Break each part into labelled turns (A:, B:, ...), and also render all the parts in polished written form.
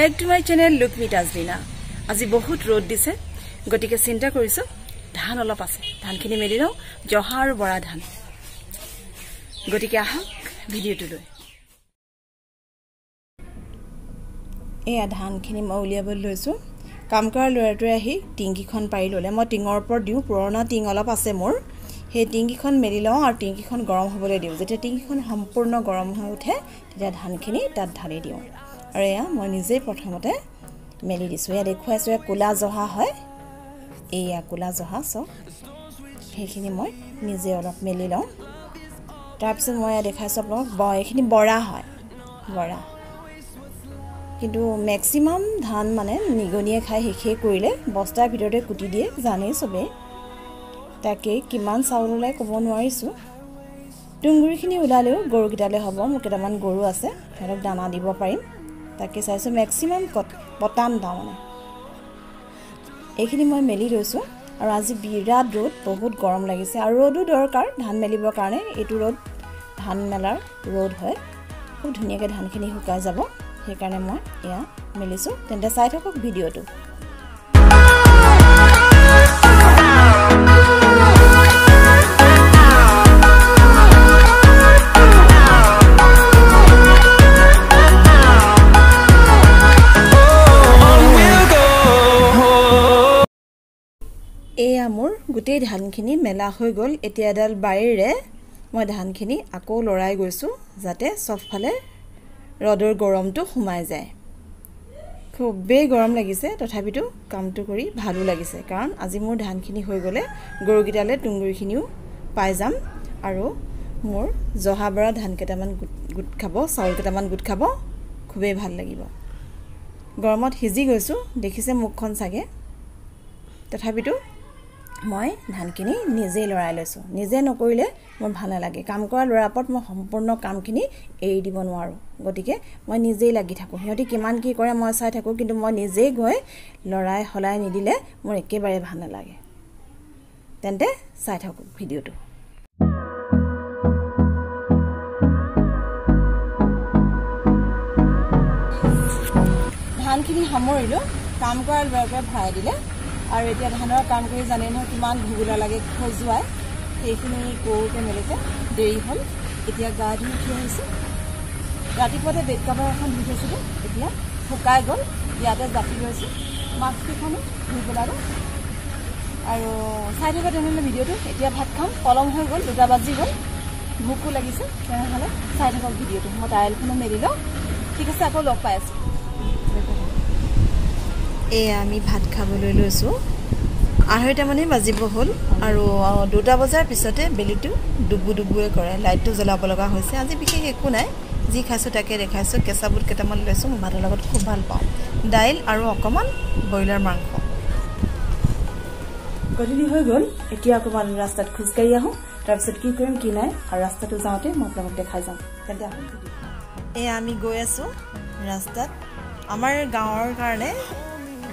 A: Back to my channel look me Tajlina. আজি বহুত ৰ'দ দিছে, গতিকে চিন্তা কৰিছো ধান অলপ আছে, ধানখিনি মেলি লওঁ, জহা আৰু বৰা ধান। গতিকে আহক ভিডিঅ'টো লৈ। এয়া ধানখিনি মই উলিয়াবলৈ লৈছোঁ। কাম কৰা ল'ৰাটোৱে আহি টিংকিখন পাৰি ল'লে। মই টিঙৰ ওপৰত দিওঁ, পুৰণা টিং অলপ আছে মোৰ, সেই টিংকিখন মেলি লওঁ আৰু টিংকিখন গৰম হ'বলৈ দিওঁ। যেতিয়া টিংকিখন সম্পূৰ্ণ গৰম হৈ উঠে তেতিয়া ধানখিনি তাত ঢালি দিওঁ। আৰু এয়া মই নিজেই প্ৰথমতে মেলি দিছোঁ। এয়া দেখুৱাইছোঁ, এয়া ক'লা জহা হয়, এইয়া ক'লা জহা চব, সেইখিনি মই নিজে অলপ মেলি লওঁ। তাৰপিছত মই এয়া দেখাইছোঁ আপোনালোকক, এইখিনি বৰা হয়, বৰা। কিন্তু মেক্সিমাম ধান মানে নিগনিয়ে খাই শেষেই কৰিলে, বস্তাৰ ভিতৰতে কুটি দিয়ে, জানেই চবেই। তাকেই কিমান চাউল ওলাই ক'ব নোৱাৰিছোঁ। তুঁহগুৰিখিনি ওলালেও গৰুকেইটালৈ হ'ব, মোৰ কেইটামান গৰু আছে, সিহঁতক দানা দিব পাৰিম। তাকে চাইছোঁ মেক্সিমাম পতান তাৰমানে। এইখিনি মই মেলি লৈছোঁ। আৰু আজি বিৰাট ৰ'দ, বহুত গৰম লাগিছে। আৰু ৰ'দো দৰকাৰ ধান মেলিবৰ কাৰণে, এইটো ৰ'দ ধান মেলাৰ ৰ'দ হয়, খুব ধুনীয়াকৈ ধানখিনি শুকাই যাব, সেইকাৰণে মই এয়া মেলিছোঁ। তেন্তে চাই থাকক ভিডিঅ'টো। এয়া মোৰ গোটেই ধানখিনি মেলা হৈ গ'ল। এতিয়া এডাল বাৰীৰে মই ধানখিনি আকৌ লৰাই গৈছোঁ, যাতে চবফালে ৰ'দৰ গৰমটো সোমাই যায়। খুবেই গৰম লাগিছে, তথাপিতো কামটো কৰি ভালো লাগিছে, কাৰণ আজি মোৰ ধানখিনি হৈ গ'লে গৰুকেইটালৈ তুঁহগুৰিখিনিও পাই যাম আৰু মোৰ জহা বৰা ধান কেইটামান গোট খাব, চাউল কেইটামান গোট খাব, খুবেই ভাল লাগিব। গৰমত সিজি গৈছোঁ, দেখিছে মুখখন চাগে। তথাপিতো মই ধানখিনি নিজেই লৰাই লৈছোঁ, নিজে নকৰিলে মোৰ ভাল নালাগে। কাম কৰা ল'ৰাৰ ওপৰত মই সম্পূৰ্ণ কামখিনি এৰি দিব নোৱাৰোঁ, গতিকে মই নিজেই লাগি থাকোঁ। সিহঁতি কিমান কি কৰে মই চাই থাকোঁ, কিন্তু মই নিজেই গৈ লৰাই সলাই নিদিলে মোৰ একেবাৰে ভাল নালাগে। তেন্তে চাই থাকোঁ ভিডিঅ'টো। ধানখিনি সামৰিলোঁ, কাম কৰা ল'ৰাটোৱে ভৰাই দিলে। আৰু এতিয়া ধানৰ কাম কৰি জানে নহয় কিমান ভুগোলা লাগে, খজুৱাই, সেইখিনি কৰোঁতে মেলোঁতে দেৰি হ'ল। এতিয়া গা ধুই উঠি আহিছোঁ। ৰাতিপুৱাতে বেড কাভাৰ এখন ধুই থৈছিলোঁ, এতিয়া শুকাই গ'ল, ইয়াতে জাপি লৈছোঁ। মাস্ককেইখনো ধুই পেলালোঁ। আৰু চাই থাকক তেনেহ'লে ভিডিঅ'টো। এতিয়া ভাত খাম, পলম হৈ গ'ল, 2টা বাজি গ'ল, ভোকো লাগিছে। তেনেহ'লে চাই থাকক ভিডিঅ'টো। মই টাৱেলখনো মেলি লওঁ। ঠিক আছে, আকৌ লগ পাই আছোঁ। এয়া আমি ভাত খাবলৈ লৈছোঁ। 2:30মানেই বাজিব হ'ল আৰু 2টা বজাৰ পিছতে বেলিটো ডুবু ডুবুৱে কৰে, লাইটটো জ্বলাব লগা হৈছে। আজি বিশেষ একো নাই, যি খাইছোঁ তাকে দেখাইছোঁ। কেঁচা বুট কেইটামান লৈছোঁ, মই ভাতৰ লগত খুব ভাল পাওঁ, দাইল আৰু অকণমান ব্ৰইলাৰ মাংস। গধূলি হৈ গ'ল, এতিয়া অকণমান ৰাস্তাত খোজকাঢ়ি আহোঁ, তাৰপিছত কি কৰিম কি নাই আৰু ৰাস্তাটো যাওঁতে মই আপোনালোকক দেখাই যাম। তেন্তে আহোঁ। এয়া আমি গৈ আছোঁ ৰাস্তাত। আমাৰ গাঁৱৰ কাৰণে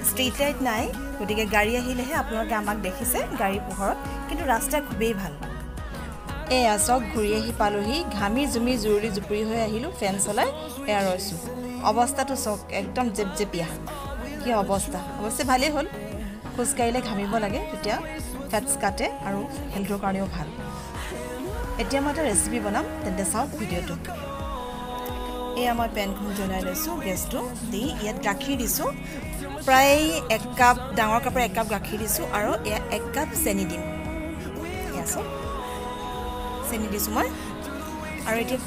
A: ষ্ট্ৰীট লাইট নাই, গতিকে গাড়ী আহিলেহে আপোনালোকে আমাক দেখিছে গাড়ীৰ পোহৰত, কিন্তু ৰাস্তা খুবেই ভাল। এয়া চব ঘূৰি আহি পালোহি, ঘামি জুমি জুৰুলি জুপুৰি হৈ আহিলোঁ, ফেন চলাই এয়া ৰৈছোঁ। অৱস্থাটো চক একদম জেপজেপীয়া, কি অৱস্থা। অৱশ্যে ভালেই হ'ল, খোজকাঢ়িলে ঘামিব লাগে, তেতিয়া ফেটছ কাটে আৰু হেল্থৰ কাৰণেও ভাল। এতিয়া মই এটা ৰেচিপি বনাম, তেন্তে চাওক ভিডিঅ'টো। এয়া মই পেনখন জ্বলাই লৈছোঁ, গেছটো দি ইয়াত গাখীৰ দিছোঁ, প্ৰায় 1 কাপ, ডাঙৰ কাপৰ 1 কাপ গাখীৰ দিছোঁ আৰু এয়া 1 কাপ চেনি দিম। এয়া চব চেনি দিছোঁ মই। আৰু এতিয়া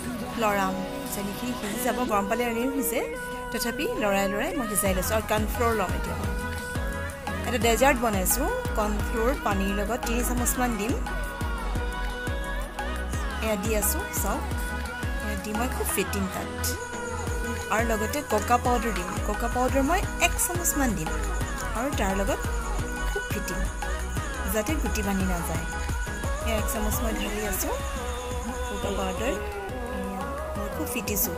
A: লৰাম, চেনিখিনি সিজি যাব, গৰম পানী আনিও সিজে, তথাপি লৰাই লৰাই মই সিজাই লৈছোঁ। আৰু কৰ্ণফ্ল'ৰ ল'ম। এতিয়া এটা ডেজাৰ্ট বনাইছোঁ, কৰ্ণফ্ল'ৰ পানীৰ লগত 3 চামুচমান দিম। এয়া দি আছোঁ চাওক, এয়া দি মই খুব ফিটিম তাত। আৰু লগতে ককা পাউডাৰ দিম, ককা পাউডাৰ মই 1 চামুচমান দিম আৰু তাৰ লগত খুব ফিটিম, যাতে গুটি বান্ধি নাযায়। এয়া 1 চামুচ মই ঢালি আছোঁ ককা পাউডাৰ, মই খুব ফিটিছোঁ।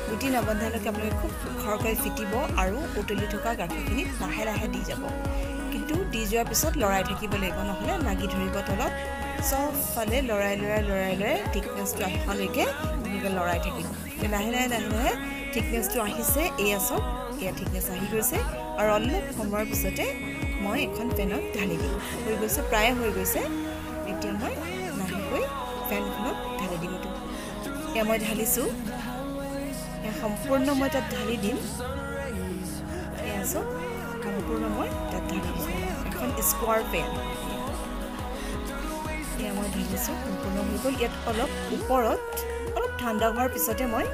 A: গুটি নবন্ধালৈকে আপোনালোকে খুব খৰকৈ ফিটিব আৰু উতলি থকা গাখীৰখিনিত লাহে লাহে দি যাব, কিন্তু দি যোৱাৰ পিছত লৰাই থাকিব লাগিব, নহ'লে লাগি ধৰিব তলত। চবফালে লৰাই লৰাই লৰাই লৰাই থিকনেছটো অহালৈকে আপোনালোকে লৰাই থাকিব। লাহে লাহে লাহে লাহে থিকনেছটো আহিছে, এয়া চব এয়া থিকনেছ আহি গৈছে। আৰু অলপ সময়ৰ পিছতে মই এখন পেনত ঢালি দিম। হৈ গৈছে, প্ৰায় হৈ গৈছে। এতিয়া মই লাহেকৈ পেনখনত ঢালি দিম। এইটো এয়া মই ঢালিছোঁ, এয়া সম্পূৰ্ণ মই তাত ঢালি দিম। এয়া চব সম্পূৰ্ণ মই তাত ঢালি দিছোঁ, এখন স্কোৱাৰ পেন। এয়া মই ঢালিছোঁ, সম্পূৰ্ণ হৈ গ'ল। ইয়াত অলপ ওপৰত অলপ ঠাণ্ডা হোৱাৰ পিছতে মই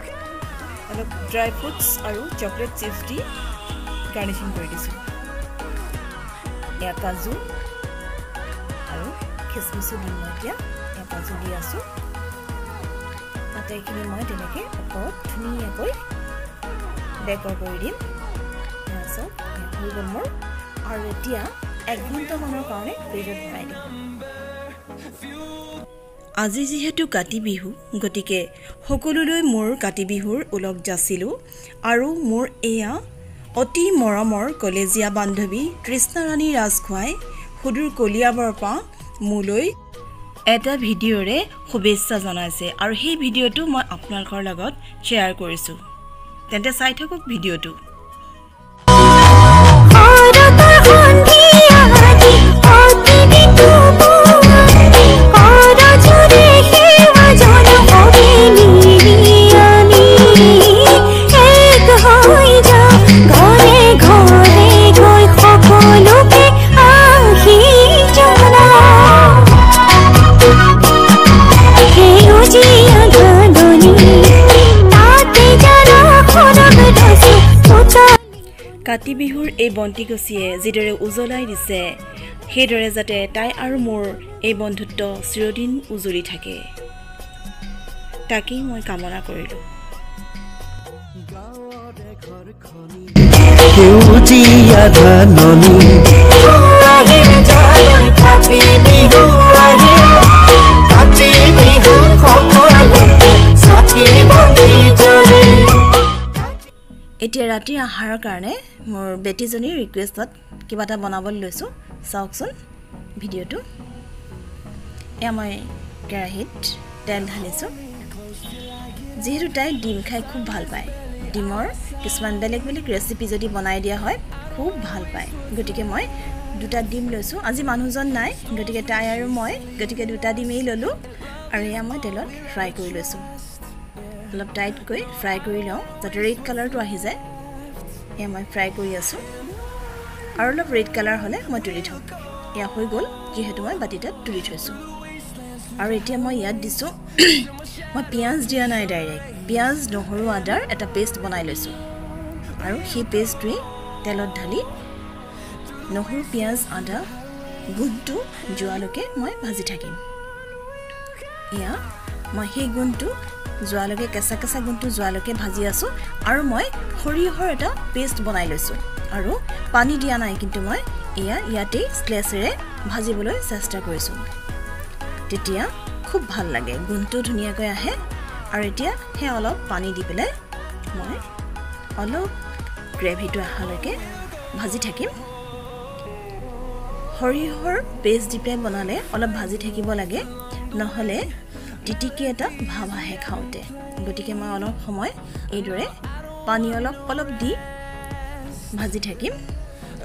A: অলপ ড্ৰাই ফ্ৰুটছ আৰু চকলেট চিপছ দি গাৰ্নিচিং কৰি দিছোঁ। এয়া কাজু আৰু খিচমিচো দিম মই এতিয়া। এয়া কাজু দি আছোঁ। আটাইখিনি মই তেনেকৈ ওপৰত ধুনীয়াকৈ ডেকৰ কৰি দিম। এয়া চব হৈ গ'ল মোৰ। আৰু এতিয়া 1 ঘণ্টামানৰ কাৰণে ফ্ৰিজত ভৰাই দিম। আজি যিহেতু কাতি বিহু, গতিকে সকলোলৈ মোৰ কাতি বিহুৰ ওলগ যাচিলোঁ। আৰু মোৰ এয়া অতি মৰমৰ কলেজীয়া বান্ধৱী তৃষ্ণাৰাণী ৰাজখোৱাই সুদূৰ কলিয়াবৰৰ পৰা মোলৈ এটা ভিডিঅ'ৰে শুভেচ্ছা জনাইছে আৰু সেই ভিডিঅ'টো মই আপোনালোকৰ লগত শ্বেয়াৰ কৰিছোঁ। তেন্তে চাই থাকক ভিডিঅ'টো। কাতি বিহুৰ এই বন্তিগছিয়ে যিদৰে উজ্বলাই দিছে, সেইদৰে যাতে তাই আৰু মোৰ এই বন্ধুত্ব চিৰদিন উজলি থাকে, তাকেই মই কামনা কৰিলোঁ। এতিয়া ৰাতিৰ আহাৰৰ কাৰণে মোৰ বেটীজনীৰ ৰিকুৱেষ্টত কিবা এটা বনাবলৈ লৈছোঁ। চাওকচোন ভিডিঅ'টো। এয়া মই কেৰাহীত তেল ঢালিছোঁ। যিহেতু তাই ডিম খাই খুব ভাল পায়, ডিমৰ কিছুমান বেলেগ বেলেগ ৰেচিপি যদি বনাই দিয়া হয় খুব ভাল পায়, গতিকে মই 2টা ডিম লৈছোঁ। আজি মানুহজন নাই, গতিকে তাই আৰু মই, গতিকে 2টা ডিমেই ল'লোঁ। আৰু এয়া মই তেলত ফ্ৰাই কৰি লৈছোঁ। অলপ টাইটকৈ ফ্ৰাই কৰি লওঁ যাতে ৰেড কালাৰটো আহি যায়। এয়া মই ফ্ৰাই কৰি আছোঁ আৰু অলপ ৰেড কালাৰ হ'লে মই তুলি থওঁ। এয়া হৈ গ'ল, যিহেতু মই বাতিটাত তুলি থৈছোঁ। আৰু এতিয়া মই ইয়াত দিছোঁ, মই পিঁয়াজ দিয়া নাই, ডাইৰেক্ট পিঁয়াজ নহৰু আদাৰ এটা পেষ্ট বনাই লৈছোঁ আৰু সেই পেষ্টটোৱেই তেলত ঢালি নহৰু পিঁয়াজ আদা গোন্ধটো যোৱালৈকে মই ভাজি থাকিম। এয়া মই সেই গোন্ধটো যোৱালৈকে, কেঁচা কেঁচা গোন্ধটো যোৱালৈকে ভাজি আছোঁ। আৰু মই সৰিয়হৰ এটা পেষ্ট বনাই লৈছোঁ আৰু পানী দিয়া নাই, কিন্তু মই এয়া ইয়াতেই স্লেছেৰে ভাজিবলৈ চেষ্টা কৰিছোঁ। তেতিয়া খুব ভাল লাগে, গোন্ধটো ধুনীয়াকৈ আহে। আৰু এতিয়া সেয়া অলপ পানী দি পেলাই মই অলপ গ্ৰেভিটো অহালৈকে ভাজি থাকিম। সৰিয়হৰ পেষ্ট দি পেলাই বনালে অলপ ভাজি থাকিব লাগে, নহ'লে তিতিকি এটা ভাৱ আহে খাওঁতে। গতিকে মই অলপ সময় এইদৰে পানী অলপ অলপ দি ভাজি থাকিম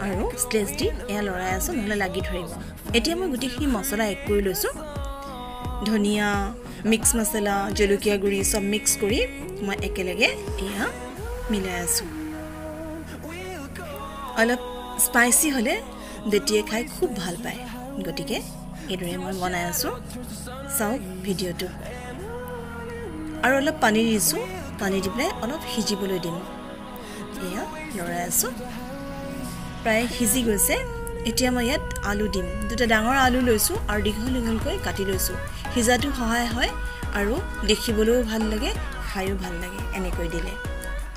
A: আৰু স্লেছ দি এয়া লৰাই আছোঁ, নহ'লে লাগি ধৰিব। এতিয়া মই গোটেইখিনি মছলা এক কৰি লৈছোঁ। ধনিয়া, মিক্স মছলা, জলকীয়া গুড়ি চব মিক্স কৰি মই একেলগে এয়া মিলাই আছোঁ। অলপ স্পাইচি হ'লে বেটিয়ে খাই খুব ভাল পায়, গতিকে এইদৰে মই বনাই আছোঁ। চাওক ভিডিঅ'টো। আৰু অলপ পানী দিছোঁ, পানী দি পেলাই অলপ সিজিবলৈ দিম। এয়া লৰাই আছোঁ, প্ৰায় সিজি গৈছে। এতিয়া মই ইয়াত আলু দিম। 2টা ডাঙৰ আলু লৈছোঁ আৰু দীঘল দীঘলকৈ কাটি লৈছোঁ। সিজাটো সহায় হয় আৰু দেখিবলৈও ভাল লাগে, খায়ো ভাল লাগে এনেকৈ দিলে।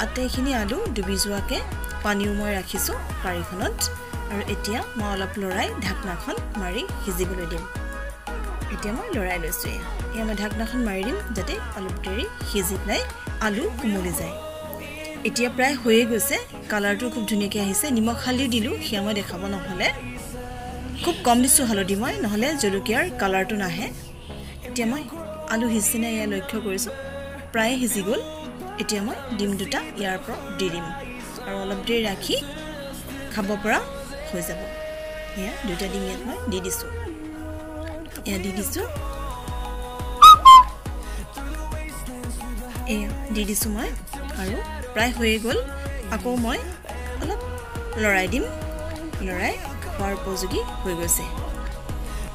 A: আটাইখিনি আলু ডুবি যোৱাকৈ পানীও মই ৰাখিছোঁ কাৰীখনত। আৰু এতিয়া মই অলপ লৰাই ঢাকনাখন মাৰি সিজিবলৈ দিম। এতিয়া মই লৰাই লৈছোঁ। এয়া মই ঢাকনাখন মাৰি দিম যাতে অলপ দেৰি সিজি পেলাই আলু কোমলি যায়। এতিয়া প্ৰায় হৈয়ে গৈছে, কালাৰটো খুব ধুনীয়াকৈ আহিছে। নিমখ হালধি দিলোঁ, সেয়া মই দেখাব নহ'লে, খুব কম দিছোঁ হালধি মই, নহ'লে জলকীয়াৰ কালাৰটো নাহে। এতিয়া মই আলু সিজিছে নাই এয়া লক্ষ্য কৰিছোঁ, প্ৰায়ে সিজি গ'ল। এতিয়া মই ডিম 2টা ইয়াৰ পৰা দি দিম আৰু আৰু অলপ দেৰি ৰাখি খাব পৰা হৈ যাব। এয়া 2টা ডিম ইয়াত মই দি দিছোঁ। এয়া দি দিছোঁ, এয়া দি দিছোঁ মই। আৰু প্ৰায় হৈয়ে গ'ল। আকৌ মই অলপ লৰাই দিম, লৰাই খোৱাৰ উপযোগী হৈ গৈছে।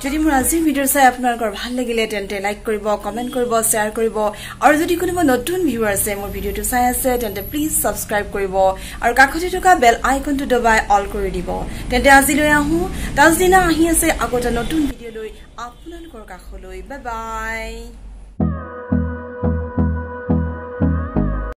A: যদি মোৰ আজিৰ ভিডিঅ' চাই আপোনালোকৰ ভাল লাগিলে তেন্তে লাইক কৰিব, কমেণ্ট কৰিব, শ্বেয়াৰ কৰিব। আৰু যদি কোনোবা নতুন ভিউৱাৰ আছে মোৰ ভিডিঅ'টো চাই আছে তেন্তে প্লিজ ছাবস্ক্ৰাইব কৰিব আৰু কাষতে থকা বেল আইকনটো দবাই অল কৰি দিব। তেন্তে আজিলৈ আহোঁ, তাজদিনা আহি আছে আকৌ এটা নতুন ভিডিঅ' লৈ আপোনালোকৰ কাষলৈ। Bye bye.